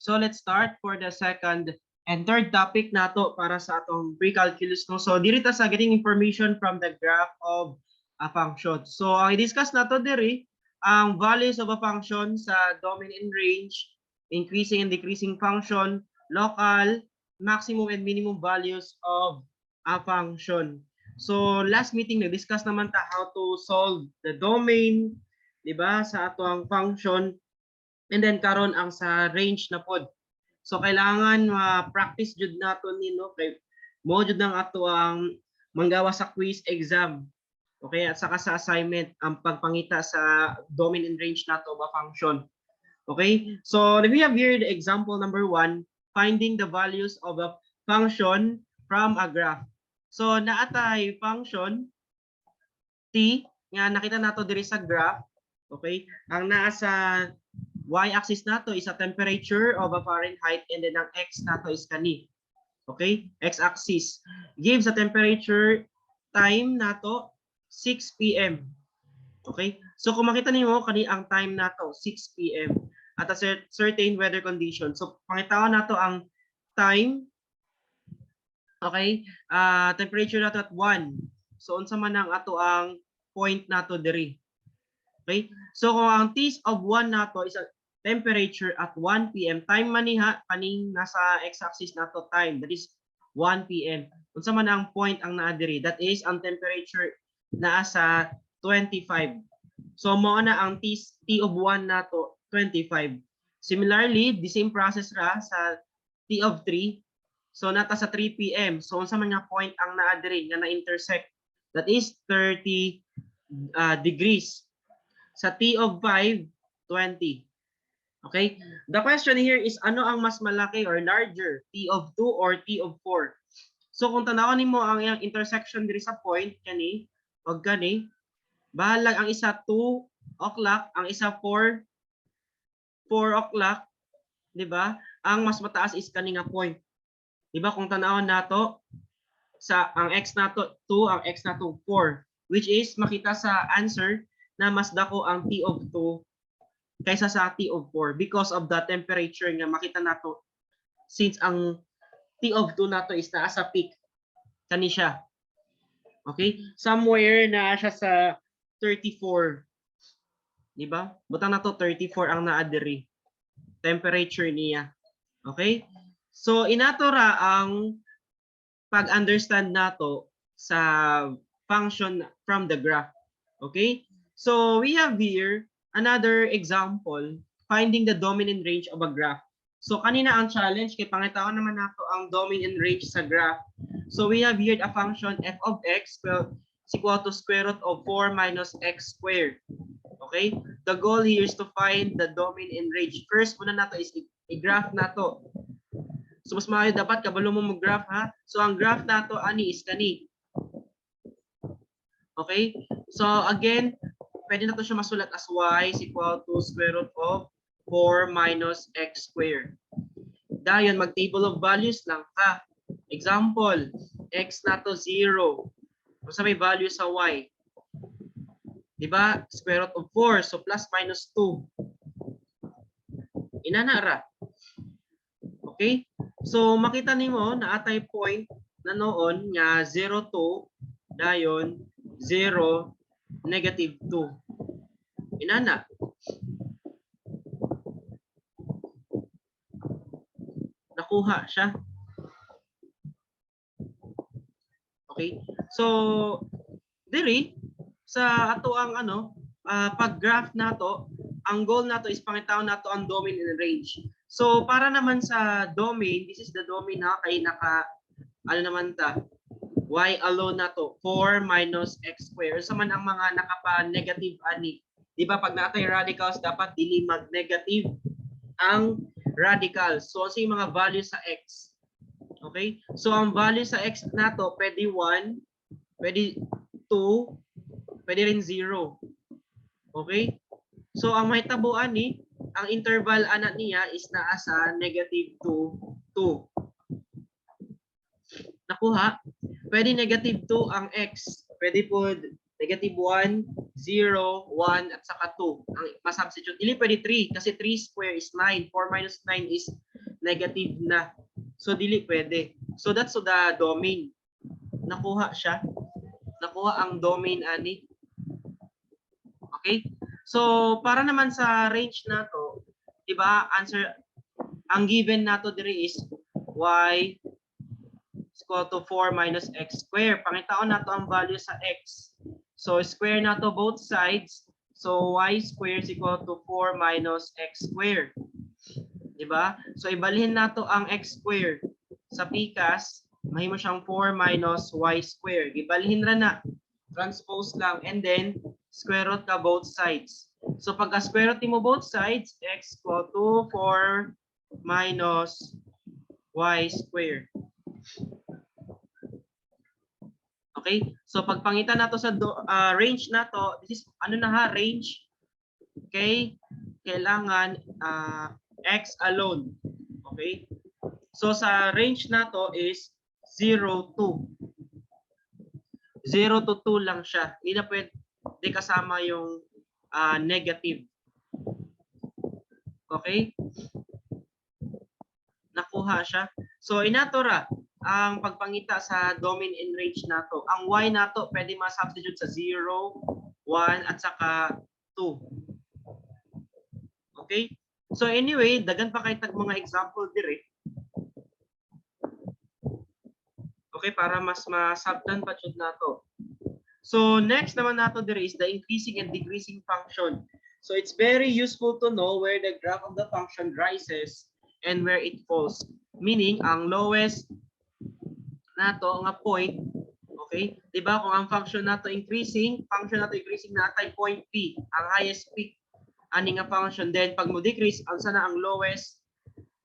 So let's start for the second and third topic nato para sa atong pre-calculus, no. So diri ta sa getting information from the graph of a function. So ang i-discuss nato diri ang values of a function sa domain and range, increasing and decreasing function, local, maximum and minimum values of a function. So last meeting, nag-discuss naman ta how to solve the domain, 'di ba, sa ato ang function, and then karon ang sa range na pod. So kailangan ma-practice jud nato ni, no, kay mo jud nang ato ang manggawa sa quiz exam. Okay, at saka sa assignment ang pagpangita sa domain and range nato ba function. Okay? So we have here the example number 1, finding the values of a function from a graph. So naatay function t nga nakita nato diri sa graph. Okay? Ang naa sa y-axis nato is a temperature of a Fahrenheit and then ang x nato is kani. Okay? X-axis gives a temperature time nato 6 p.m. Okay? So kung makita nimo, kani ang time nato 6 p.m. at a certain weather condition. So pangitaon nato ang time. Okay? Temperature nato at 1. So unsa man ang ato ang point nato diri? Okay? So kung ang T of 1 nato is a temperature at 1 p.m. Time man ni ha, kaning nasa x-axis nato time. That is 1 p.m. Unsa man ang point ang naa diri? That is ang temperature naa sa 25. So mao na ang T of 1 nato 25. Similarly, the same process ra sa T of 3. So nata sa 3 p.m. So unsa man nga point ang naa diri nga na-intersect? That is 30 degrees. Sa T of 5, 20. Okay? The question here is, ano ang mas malaki or larger, T of 2 or T of 4? So kung tanawon nimo ang iyang intersection diri sa point kani og kani, bahalag ang isa 2 o'clock, ang isa 4 4 o'clock, di ba? Ang mas mataas is kani nga point. Di ba, kung tanawon nato sa ang x nato 2, ang x nato 4, which is makita sa answer na mas dako ang T of 2 kaysa sa T of 4 because of the temperature nga makita nato, since ang T of 2 nato is naa sa peak kani siya. Okay? Somewhere na siya sa 34. Di ba? Butang nato 34 ang naa diri. Temperature niya. Okay? So inato ra ang pag-understand nato sa function from the graph. Okay? So we have here another example, finding the domain and range of a graph. So kanina ang challenge kay pangitaon naman nato ang domain and range sa graph. So we have here a function f of x, well, is equal to square root of 4 minus x squared. Okay? The goal here is to find the domain and range. First muna nato is i-graph nato. So mas maayo dapat kabalo mo mag-graph ha. So ang graph nato ani is kani. Okay? So again, pwede na to siya masulat as y is equal to square root of 4 minus x squared. Dayon, mag-table of values lang ka. Example, x na to 0. Unsa may value sa y? Di ba? Square root of 4. So plus minus 2. Inana ra. Okay? So makita nimo na atay point na noon nga 0 2, dayon 0 negative 2. Inana. Nakuha siya. Okay? So diri sa ato ang ano, pag-graph nato, ang goal nato is pangitaon nato ang domain and range. So para naman sa domain, this is the domain na kay naka ano naman ta, y alone nato 4 minus x squared. Sa man ang mga nakapa-negative ani. Di ba, pag natay radicals, dapat dili mag-negative ang radicals. So ano yung mga value sa x? Okay? So ang value sa x nato pwede 1, pwede 2, pwede rin 0. Okay? So ang mahitabo ani, ang interval ana niya is naa sa negative 2, 2. Nakuha? Pwede negative 2 ang x. Pwede po negative 1, 0, 1, at saka 2. Ang ma-substitute. Dili pwede 3 kasi 3 square is 9. 4 minus 9 is Negative na. So dili pwede. So that's the domain. Nakuha siya. Nakuha ang domain ani. Okay? So para naman sa range nato, 'di ba? Answer, ang given nato diri is y is equal to 4 minus x square. Pangitaon nato ang value sa x. So square nato both sides. So y square is equal to 4 minus x square. 'Di ba? So ibalhin nato ang x square sa pikas, mahimo siyang 4 minus y square. Gibalhin ra na. Transpose lang and then square root ka both sides. So pagka square root mo both sides, x equal to 4 minus y square. Okay? So pagpangita nato sa range nato, this is ano na ha, range. Okay? Kailangan x alone. Okay? So sa range nato is 0 2. 0 to 2 lang siya. Hindi na pwede kasama yung negative. Okay? Nakuha siya. So inato ra ang pagpangita sa domain and range nato. Ang y nato pwede ma-substitute sa 0, 1 at saka 2. Okay? So anyway, daghan pa kay tag mga example dire. Okay, para mas masabtan pa jud nato. So next naman nato dire is the increasing and decreasing function. So it's very useful to know where the graph of the function rises and where it falls. Meaning, ang lowest nato nga point, okay? 'Di ba kung ang function nato increasing, function nato increasing, natay point P, ang highest peak ani nga function. Then pag mo decrease, unsa na ang lowest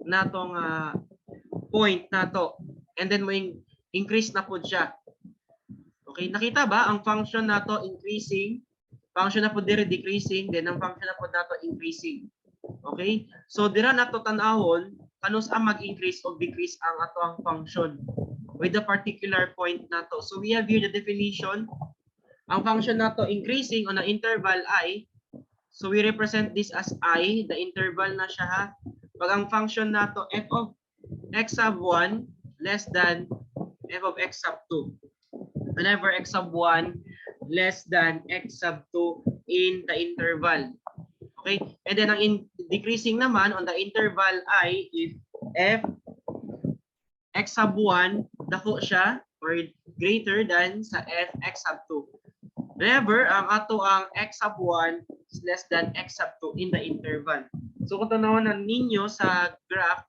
nato nga point nato? And then mo increase na pud siya. Okay, nakita ba ang function nato increasing, function na pud dire decreasing, then ang function na pud nato increasing? Okay? So dira nato tan-awon kanus ang mag-increase o decrease ang ato ang function with the particular point nato. So we have here the definition. Ang function nato increasing on an interval I. So we represent this as I, the interval na siya ha. Pag ang function nato f of x sub 1 less than f of x sub 2. Whenever x sub 1 less than x sub 2 in the interval. Okay? And then ang decreasing naman on the interval I if f x sub 1 dako siya or greater than sa f x sub 2. Whenever ang ato ang x sub 1 is less than x sub 2 in the interval. So kung tanawon na ninyo sa graph,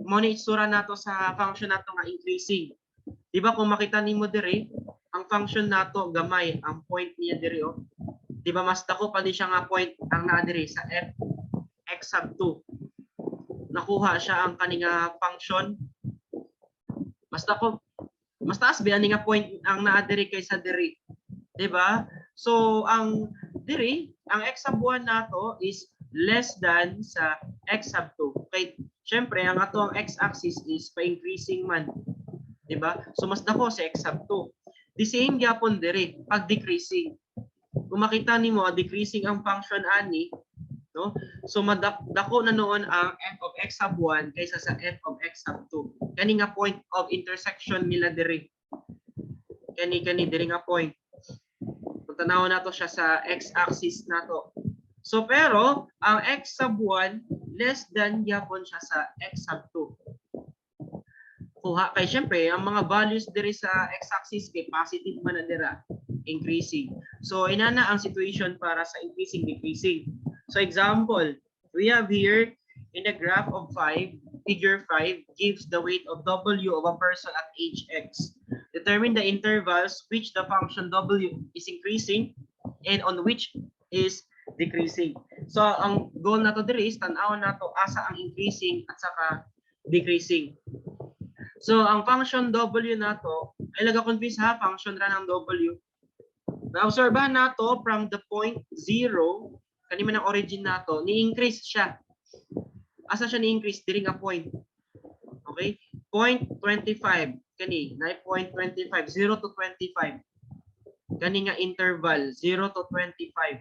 mo ni itsura nato sa function nato nga increasing. Di ba kung makita nimo dire, ang function nato gamay ang point niya dire oh. Di ba mas dako pa di siya nga point ang naa dire sa f x sub 2? Nakuha siya ang kani nga function. Mas dako, mas taas ba ani nga point ang naa diri kaysa diri? Di ba? So ang diri, ang x sub 1 nato is less than sa x sub 2. Kay syempre ang ato ang x-axis is pa-increasing man. Di ba? So mas dako sa x sub 2. The same gyapon diri pag decreasing. Kung makita nimo decreasing ang function ani, no? So madako na noon ang f of x sub 1 kaysa sa f of x sub 2. Kani nga point of intersection nila diri. Kani diri nga point. Kung tanawon nato siya sa x-axis nato. So pero ang x sub 1 less than gyapon siya sa x sub 2. Kuha kay syempre ang mga values diri sa x-axis kay positive man na dira, increasing. So inana ang situation para sa increasing, decreasing. So example, we have here in the graph of 5, figure 5 gives the weight of W of a person at age X. Determine the intervals which the function W is increasing and on which is decreasing. So ang goal nato diri is tan-awon nato asa ang increasing at saka decreasing. So ang function W nato ay laga confuse ha, function ra ng W. Na-obserbahan nato from the point 0, kani man ang origin nato, ni-increase siya. Asa siya ni-increase? Diri nga point. Okay? 0.25 kani, 9.25, 0 to 25. Kani nga interval, 0 to 25.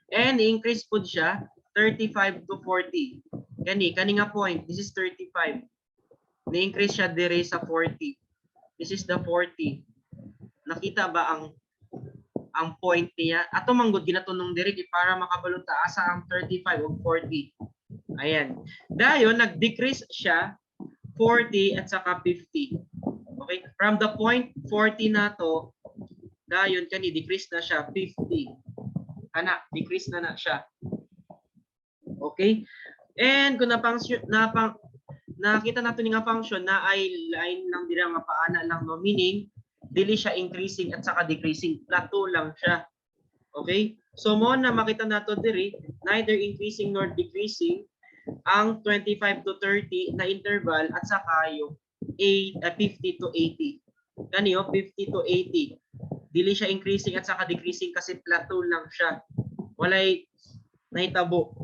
And increase pud siya 35 to 40. Kani nga point, this is 35. Ni-increase siya dire sa 40. This is the 40. Nakita ba ang point niya? Ato manggod ginatunong diri kay para makabalo ta asa ang 35 ug 40. Ayan. Dayon nag-decrease siya 40 at saka 50. Okay? From the point 40 na to, dayon kani decrease na siya 50. Ana, decrease na na siya. Okay? And kung napang napang nakita nato ni nga function na ay line lang dira nga paana lang, no, meaning dili siya increasing at saka decreasing, plateau lang siya. Okay? So mo na makita nato diri, neither increasing nor decreasing ang 25 to 30 na interval at saka yung 8, 50 to 80. Kani oh, 50 to 80. Dili siya increasing at saka decreasing kasi plateau lang siya. Walay nahitabo.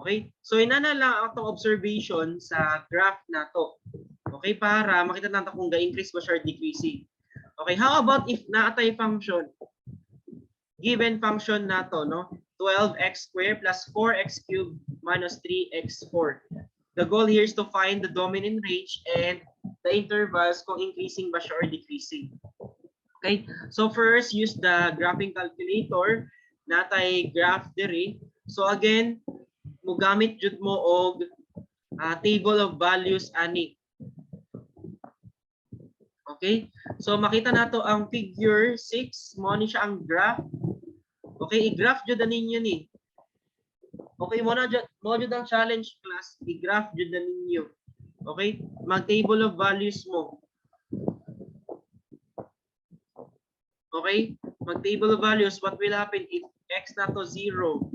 Okay? So inana lang atong observation sa graph nato. Okay, para makita nato kung ga-increase ba siya or decreasing. Okay, how about if naa tay function? Given function nato, no? 12x squared plus 4x cubed minus 3x4. The goal here is to find the domain and range and the intervals kung increasing ba siya or decreasing. Okay, so first, use the graphing calculator. Naa tay graph diri. So again, mugamit jud mo og table of values ani. Okay? So makita nato ang figure 6, mo ni siya ang graph. Okay, i-graph jud na ninyo ni. Okay, mo jud ang challenge, class, i-graph jud na ninyo. Okay? Mag-table of values mo. Okay? Mag-table of values, what will happen if x na to 0?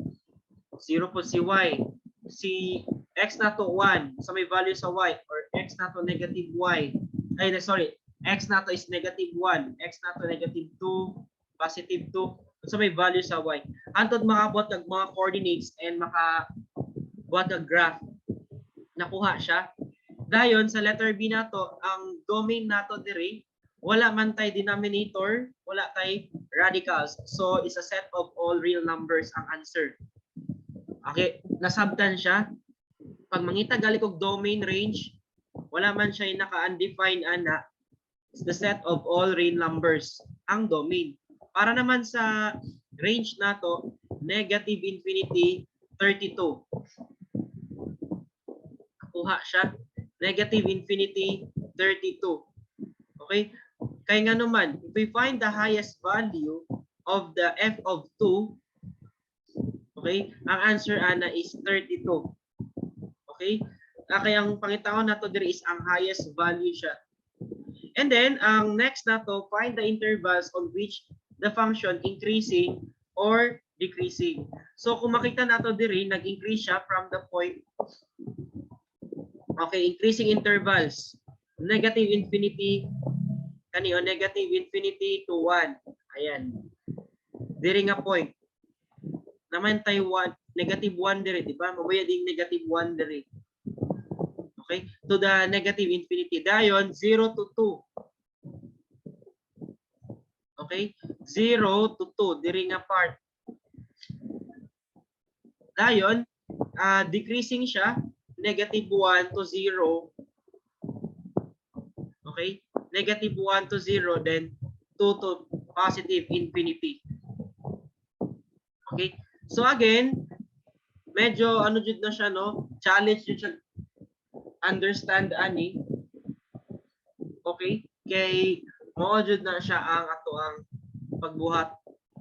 0 po si y. Si x na to 1, sa may value sa y, or x na to negative y. Ay, na, sorry. X na to is negative 1. X na to negative 2, positive 2. Sa may value sa y. Hantod makabuhat og mga coordinates and makabuhat og graph. Nakuha siya. Dayon sa letter B nato, ang domain nato diri, wala man tay denominator, wala tay radicals. So it's a set of all real numbers ang answer. Okay, nasabtan siya. Pag mangita gali og domain, range, wala man siya naka-undefined ana. It's the set of all real numbers ang domain. Para naman sa range nato, negative infinity 32. Kuha siya. Negative infinity 32. Okay? Kaya nga naman, if we find the highest value of the f of 2, okay, ang answer ana is 32. Okay? Kaya ang pangitaon nato diri is ang highest value siya. And then, ang next nato, find the intervals on which the function increasing or decreasing. So, kung makita nato diri, nag-increase siya from the point, okay, increasing intervals, negative infinity, kani o negative infinity to 1. Ayan. Diri nga point. Naman tay 1, negative 1 diri, di ba? Mabaya ding negative 1 diri. Okay? To the negative infinity. Dayon, 0 to 2. Okay? 0 to 2, diri nga part. Dayon, decreasing siya, negative 1 to 0. Okay? Negative 1 to 0, then 2 to positive infinity. Okay? So again, medyo ano jud na siya, no? Challenge jud siya understand ani. Okay? Kay mao jud na siya ang ato ang pagbuhat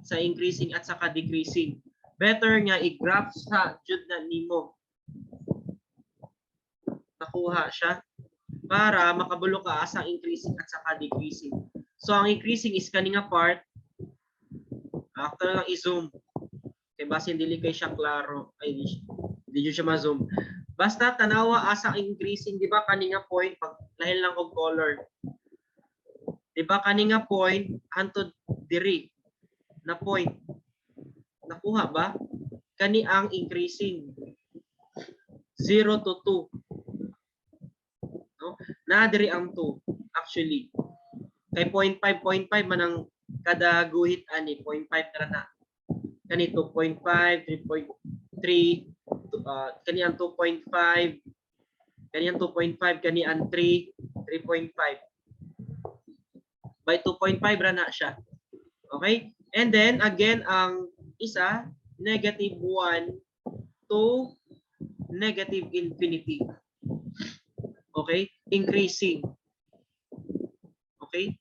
sa increasing at saka decreasing. Better nga i-graph sa jud na nimo. Nakuha siya para makabalo ka asa ang increasing at saka decreasing. So ang increasing is kani nga part. After lang i-zoom. Kay basin dili kay siya klaro. Ay, di jud siya ma-zoom. Basta tanawa asa ang increasing, di ba, kani nga point, pag lahin lang og color. Di ba kani nga point hantod diri na point. Nakuha ba? Kani ang increasing. 0 to 2. No? Na diri ang 2 actually. Kay 0.5 0.5 man ang kada guhit ani, 0.5 tara na. Kani 2.5, 3.3, Kani ang 2.5, kani ang 2.5, kani ang 3, 3.5. By 2.5 ra na siya. Okay? And then again, ang isa, negative 1 to negative infinity. Okay? Increasing. Okay?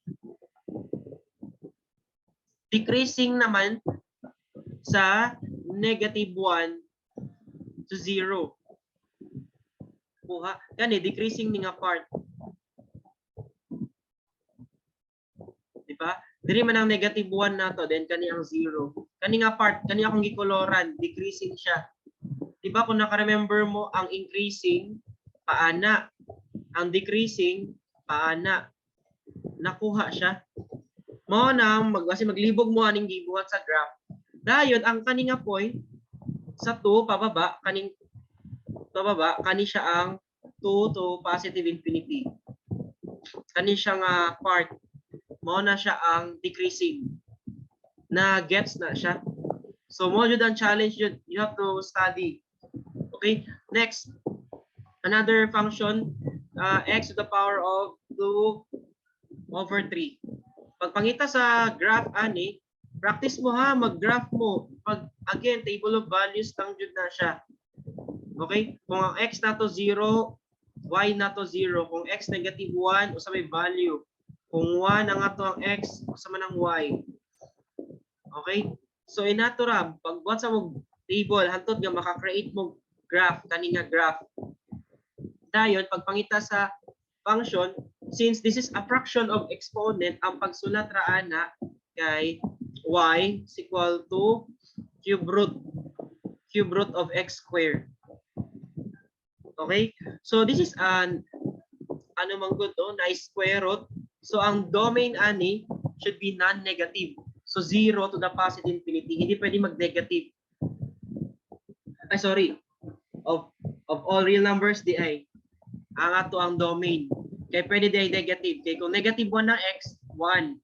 Decreasing naman sa negative 1 to 0. Kuha. Gani, decreasing ni nga part. Di ba? Diri man ang negative 1 nato, then kani ang 0. Kani nga part, kani akong gikoloran, decreasing siya. Di ba kung naka-remember mo, ang increasing, paana? Ang decreasing, paana? Nakuha siya. Mao na kasi maglibog mo aning gibuhat sa graph. Dayon ang kani nga point sa 2 pababa, kaning pababa, kani siya ang 2 to positive infinity. Kani siya nga part. Mao na siya ang decreasing. Na gets na siya. So mo jud ang challenge jud. You have to study. Okay? Next, another function, x to the power of 2 over 3. Pagpangita sa graph ani, practice mo ha, mag-graph mo. Pag again, table of values lang jud na siya. Okay? Kung ang x nato 0, y nato 0. Kung x negative 1, usa may value. Kung 1 ang ato ang x, usa man ang y. Okay? So inato ra, pagbuhat sa mo table, hantod nga maka-create mo graph, kani nga graph. Dayon pagpangita sa function, since this is a fraction of exponent, ang pagsulat ra ana kay y is equal to cube root of x square. Okay? So this is an ano man gud to, na square root. So ang domain ani should be non-negative. So 0 to the positive infinity. Hindi pwede mag-negative. Ay, sorry. Of all real numbers di ay. Ang ato ang domain. Kay pwede di ay negative. Kay kung negative 1 na x, 1.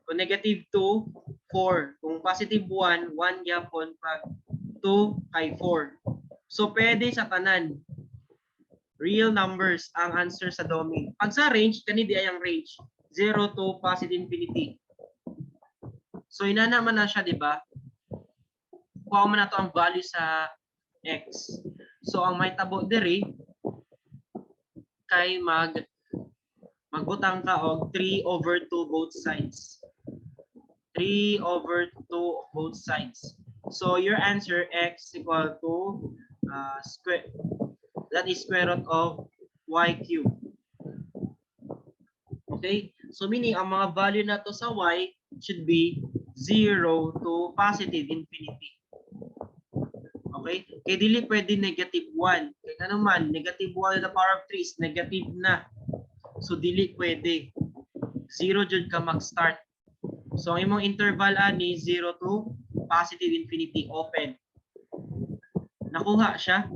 Kung negative 2, 4. Kung positive 1, 1 gyapon, pag 2 kay 4. So pwede sa tanan. Real numbers ang answer sa domain. Pag sa range, kani di ay ang range. 0 to positive infinity. So ina naman na siya, di ba? Kuha man nato ang value sa x. So ang may tabo diri kay magbutang ka og 3 over 2 both sides. 3 over 2 both sides. So your answer, x equal to square, that is square root of y cube. Okay? So meaning ang mga value nato sa y should be 0 to positive infinity. Okay? Kay dili pwede negative 1. Kay ano man, negative 1 to the power of 3 is negative na. So dili pwede. 0 jud ka mag-start. So ang imong interval ani, 0 to positive infinity, open. Nakuha siya.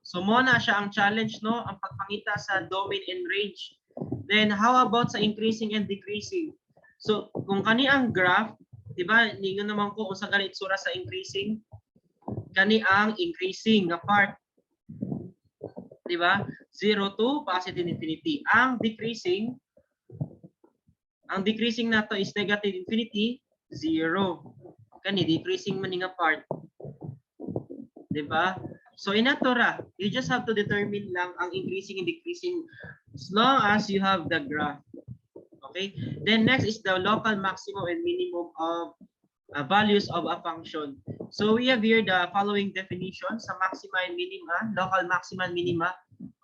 So mo na siya ang challenge, no, ang pagpangita sa domain and range. Then how about sa increasing and decreasing? So kung kani ang graph, di ba, ningon naman ko kung sa gani itsura sa increasing, kani ang increasing nga part. Di ba? 0 to positive infinity. Ang decreasing nato is negative infinity, 0. Kani decreasing man ni nga part. Di ba? So inato ra, you just have to determine lang ang increasing and decreasing as long as you have the graph. Okay? Then next is the local maximum and minimum of values of a function. So we have here the following definition sa maxima and minima, local maxima and minima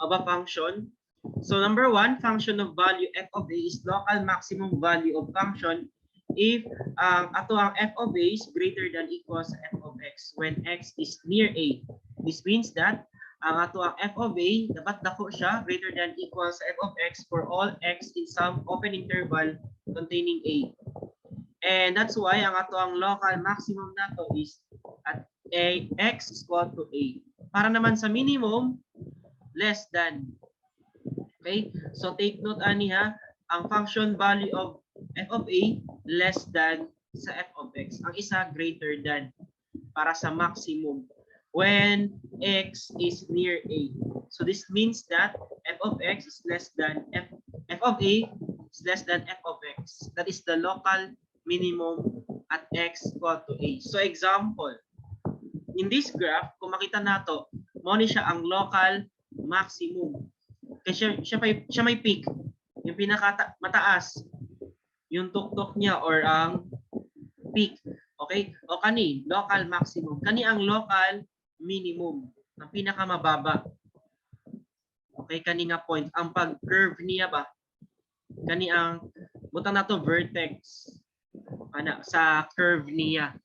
of a function. So number one, function of value f of a is local maximum value of function if ang ato ang f of a is greater than equals f of x when x is near a. This means that ang ato ang f of a dapat dako siya, greater than equals f of x for all x in some open interval containing a. And that's why ang ato ang local maximum nato is at a x is equal to a. Para naman sa minimum, less than. Okay? So take note ani ha, ang function value of f of a less than sa f of x. Ang isa, greater than para sa maximum. when x is near a. So this means that f of x is less than f of a is less than f of x. That is the local minimum at x equal to a. So example, in this graph, kung makita nato, mao ni siya ang local maximum. Kasi siya may peak, yung pinaka mataas, yung tuktok niya or ang peak. Okay? O kani, local maximum. Kani ang local minimum, ang pinakamababa. Okay, kani nga point. Ang pag-curve niya ba? Kani ang butang nato vertex ana sa curve niya.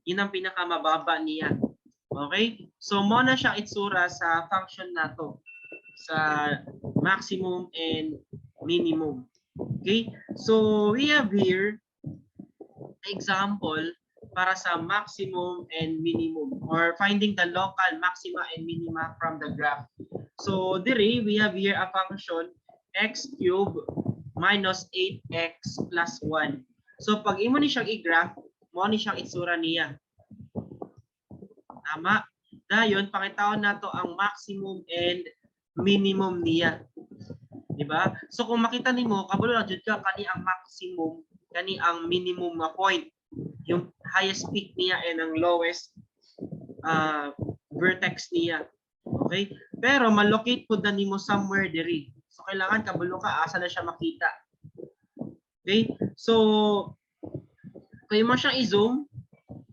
Yun ang pinakamababa niya. Okay? So mao na siya itsura sa function nato sa maximum and minimum. Okay? So we have here example para sa maximum and minimum or finding the local maxima and minima from the graph. So diri we have here a function x cube minus 8x plus 1. So pag imo ni siyang i-graph, mao ni siyang itsura niya. Tama? Dayon pangitaon nato ang maximum and minimum niya. Di ba? So kung makita nimo, kabalo na jud ka kani ang maximum, kani ang minimum nga point. Yung highest peak niya and ang lowest vertex niya. Okay? Pero malocate pud na nimo somewhere diri. So kailangan kabalo ka asa na siya makita. Okay? So kung mo siyang i-zoom,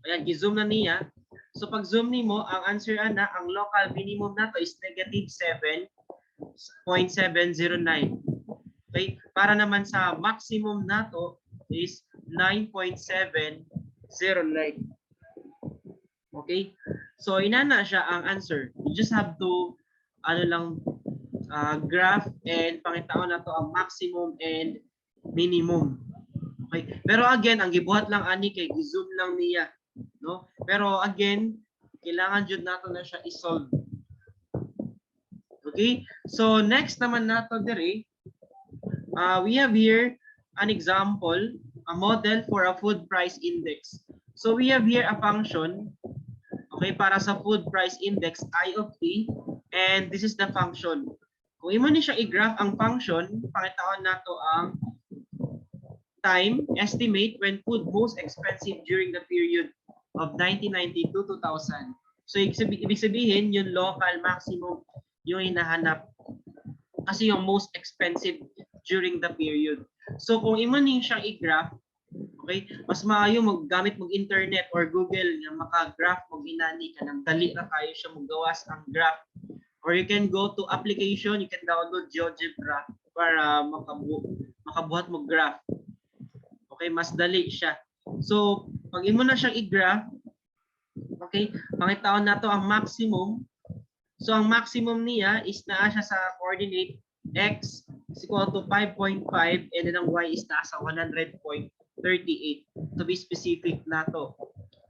ayan, gi-zoom na niya. So pag zoom nimo, ang answer ana, ang local minimum nato is negative 7.709. Okay? Para naman sa maximum nato is 9.709. Okay? So inana siya ang answer. You just have to ano lang graph and pangitaon nato ang maximum and minimum. Okay? Pero again, ang gibuhat lang ani kay gi-zoom lang niya, no? Pero again, kailangan jud nato na siya i-solve. Okay? So next naman nato diri, we have here an example, a model for a food price index. So we have here a function, okay, para sa food price index I of t, and this is the function. Kung imo ni siya i-graph ang function, pangitaon nato ang time estimate when food most expensive during the period of 1992 to 2000. So ibig sabihin, yung local maximum yung hinahanap kasi yung most expensive during the period. So kung imo ni siyang i-graph, okay, mas maayo maggamit mog internet or Google nga maka-graph mo inani ka nang dali ra kayo siya mogawas ang graph. Or you can go to application, you can download GeoGebra para makabuhat mo graph. Okay, mas dali siya. So, pag imo na siyang i-graph, okay, pangitaon nato ang maximum. So, ang maximum niya is naa siya sa coordinate x is equal to 5.5 and then ang y is nasa 100.38 to be specific nato.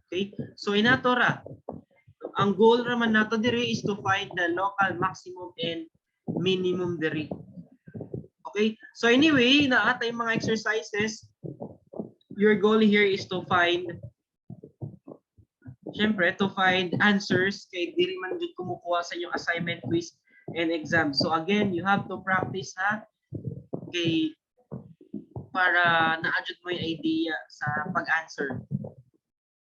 Okay? So inato ra. Ang goal raman nato diri is to find the local maximum and minimum diri. Okay? So anyway, naa tay mga exercises. Your goal here is to find, syempre, to find answers kay diri man jud kumukuha sa inyong assignment, quiz, and exam. So again, you have to practice ha kay para naa jud mo yung idea sa pag-answer.